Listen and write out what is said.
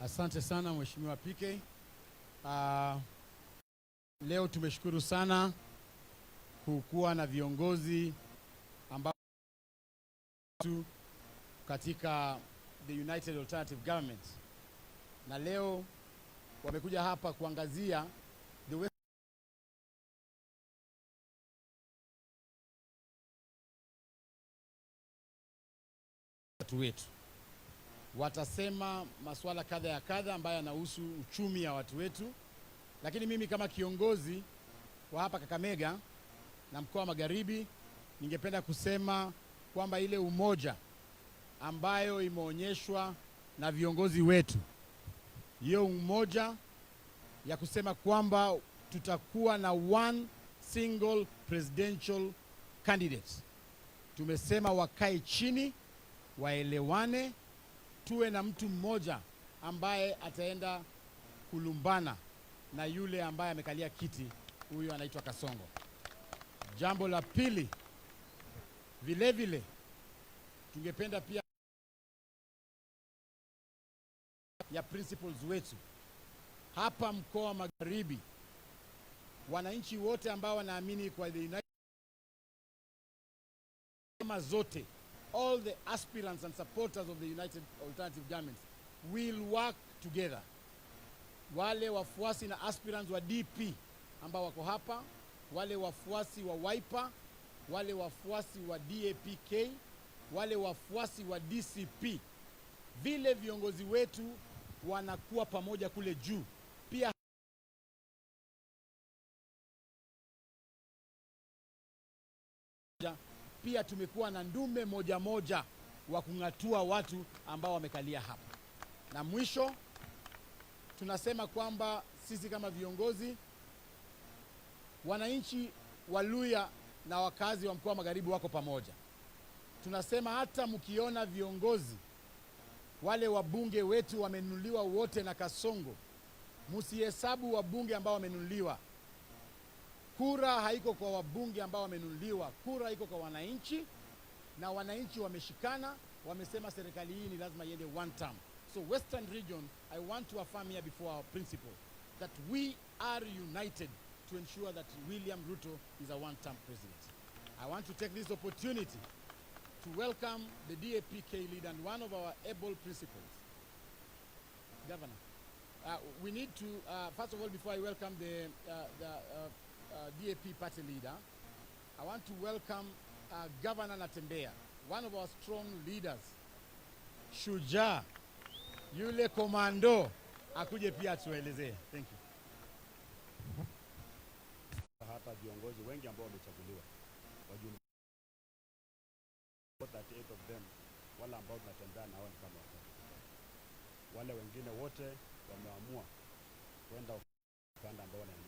Asante sana, Mheshimiwa PK. Leo tumeshukuru sana kukuwa na viongozi ambao tu katika the United Alternative Government, na leo wamekuja hapa kuangazia the watu wetu watasema masuala kadha ya kadha ambayo yanahusu uchumi ya watu wetu, lakini mimi kama kiongozi wa hapa Kakamega na mkoa wa Magharibi ningependa kusema kwamba ile umoja ambayo imeonyeshwa na viongozi wetu, hiyo umoja ya kusema kwamba tutakuwa na one single presidential candidate. Tumesema wakae chini, waelewane, tuwe na mtu mmoja ambaye ataenda kulumbana na yule ambaye amekalia kiti, huyu anaitwa Kasongo. Jambo la pili, vile vile tungependa pia ya principals wetu hapa mkoa wa Magharibi, wananchi wote ambao wanaamini kwa the United zote, all the aspirants and supporters of the United Alternative Governments will work together. Wale wafuasi na aspirants wa DP ambao wako hapa, wale wafuasi wa Wiper, wale wafuasi wa DAPK, wale wafuasi wa DCP, vile viongozi wetu wanakuwa pamoja kule juu pia. Pia tumekuwa na ndume moja moja wa kung'atua watu ambao wamekalia hapa. Na mwisho tunasema kwamba sisi kama viongozi, wananchi wa Luhya na wakazi wa mkoa wa Magharibi wako pamoja. Tunasema hata mkiona viongozi wale wabunge wetu wamenunuliwa wote na Kasongo, msihesabu wabunge ambao wamenunuliwa. Kura haiko kwa wabunge ambao wamenunuliwa, kura iko kwa wananchi, na wananchi wameshikana, wamesema serikali hii ni lazima iende one term. So Western Region, I want to affirm here before our principal that we are united to ensure that William Ruto is a one-term president. I want to take this opportunity to welcome the DAPK leader and one of our able principals, Governor. We need to, first of all, before I welcome the DAP party leader, I want to welcome Governor Natembeya, one of our strong leaders, shujaa, yule komando, akuje pia atuelezee. Thank you. Hata viongozi wengi ambao wamechaguliwa, wajumbe 38 of them, wale ambao tunatembea nao ni kama watatu pekee. Wale wengine wote wameamua kwenda upande ambao wanaendea.